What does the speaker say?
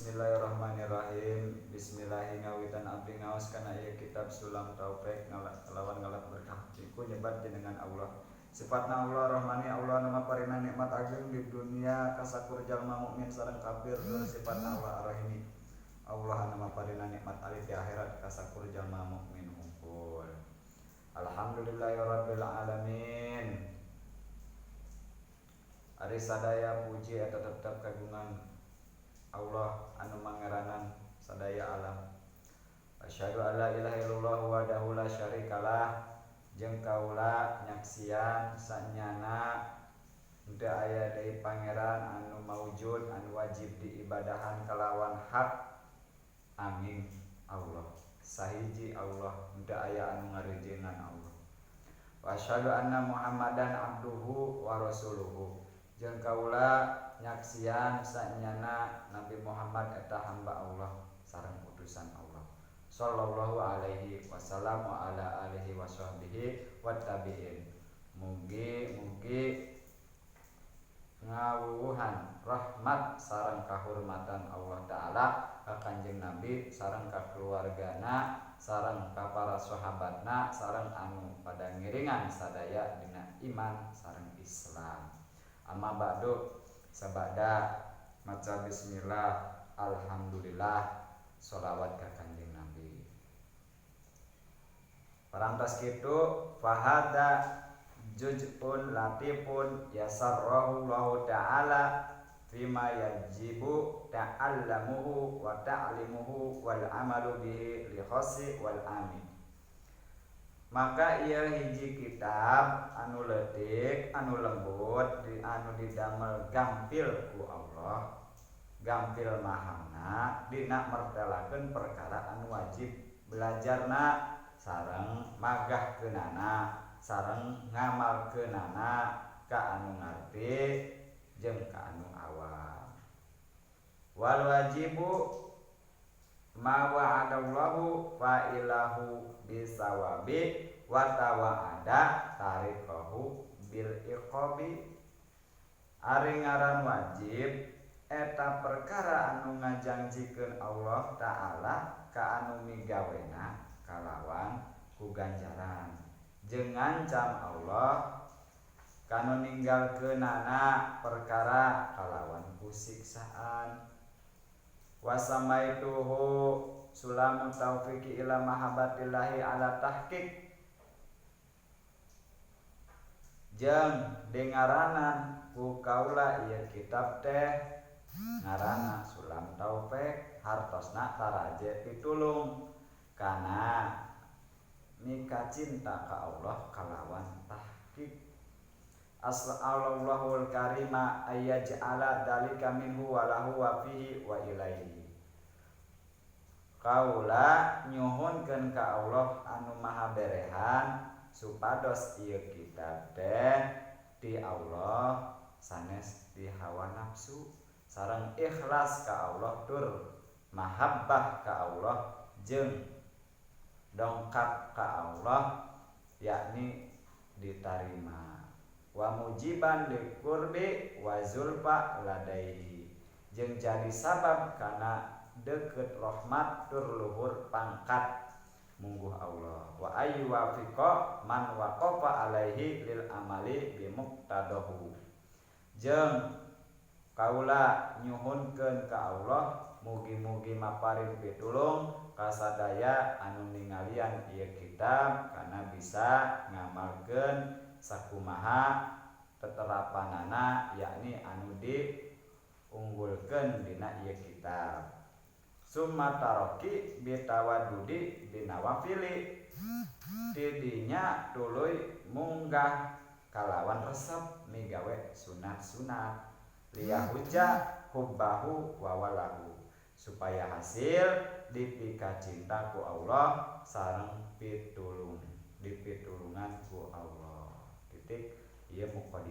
Bismillahirrahmanirrahim. Bismillahi ngawitan abdi ngaos kana ieu kitab Sulam Taufik kalawan ngalap berkah iku nyebat jenengan Allah. Sifatna Allah Rahmani, Allah nu maparina nikmat ageng di dunia ka sakur jalma mukmin sareng kafir, tur sifatna Allah Ar-Rahimi, Allah anu maparina nikmat alit di akhirat ka sakur jalma mukmin hungkul. Alhamdulillahirabbil alamin. Ari sadaya puji eta tetep kagungan Allah anu mangeranan sadaya alam. Asyhadu alla ilaha illallah wahdahu la syarikalah, jeung kaula nyaksian sanyana henteu aya deui pangeran anu maujud anu wajib diibadahan kalawan hak angin Allah. Sahiji Allah, henteu aya anu ngarejeungan Allah. Wa asyhadu anna Muhammadan abduhu wa rasuluhu, jeung kaula nyaksian sanyana Nabi Muhammad eta hamba Allah sareng utusan Allah sallallahu alaihi wasallam wa ala alihi wa sahbihi wa tabi'in. Mugi-mugi ngawuhan rahmat sareng kahormatan Allah Ta'ala ka Kanjeng Nabi sareng ka keluargana sareng ka para sahabatna sareng anu pada ngiringan sadaya dina iman sareng Islam. Amma ba'du, sabada maca bismillah, alhamdulillah, sholawat ka Kanjeng Nabi. Parantos kitu, fahada juz'un latifun yasarrahu Allah Ta'ala fima yajibu ta'allamuhu wa ta'limuhu wal amalu bihi li khassi wal amin. Maka ieu hiji kitab anu leutik, anu lembut, di anu didamel gampil ku Allah, gampil mahamna dina mertelakeun perkara anu wajib belajarna sareng magahkeunana sareng ngamalkeunana ka anu ngarti jeung ka anu awam. Wal wajibu ma wa'adallahu fa'ilahu bisawabi wa tawa'ada tariqahu bil iqabi. Ari ngaran wajib eta perkara anu ngajanjikeun Allah Ta'ala ka anu migawena kalawan ku ganjaran, jeung ngancam Allah kanu ninggalkeunana perkara kalawan ku siksaan. Wasamaituhu sulamu taufiqi ila mahabbatillahi ala tahqiq, jeung dingaranan ku kaula ieu kitab teh ngaranna Sulam Taufik, hartosna taraje pitulung kana mika cinta ka Allah kalawan tahqiq. As'alullahul karima ayyaj'ala dalika minhu wa lahu wa fihi wa ilaihi. Kaula nyuhunkeun ka Allah anu maha berehan supados ieu kitab teh ti Allah sanes di hawa nafsu sareng ikhlas ka Allah tur mahabbah ka Allah jeung dongkap ka Allah, yakni ditarima. Wa mujiban liqurbi wa zulfa ladaihi, jeung jadi sabab kana deukeut rahmat tur luhur pangkat mungguh Allah. Wa ayyuwafiqa man waqafa alaihi lil amali bimuqtadahu, jeung kaula nyuhunkeun ka Allah mugi-mugi maparin pitulung kasadaya anu ningalian ieu kitab kana bisa ngamalkeun sakumaha teterapanana, yakni anu diunggulkeun dina ieu kitab. Summa taroki bitawadudi binawafili, tidinya tuluy munggah kalawan resep migawe sunat-sunat, liyahuja hubbahu wa walahu, supaya hasil dipika cinta ku Allah sareng pitulung dipitulungan ku Allah. Titik. Ieu mukadimah.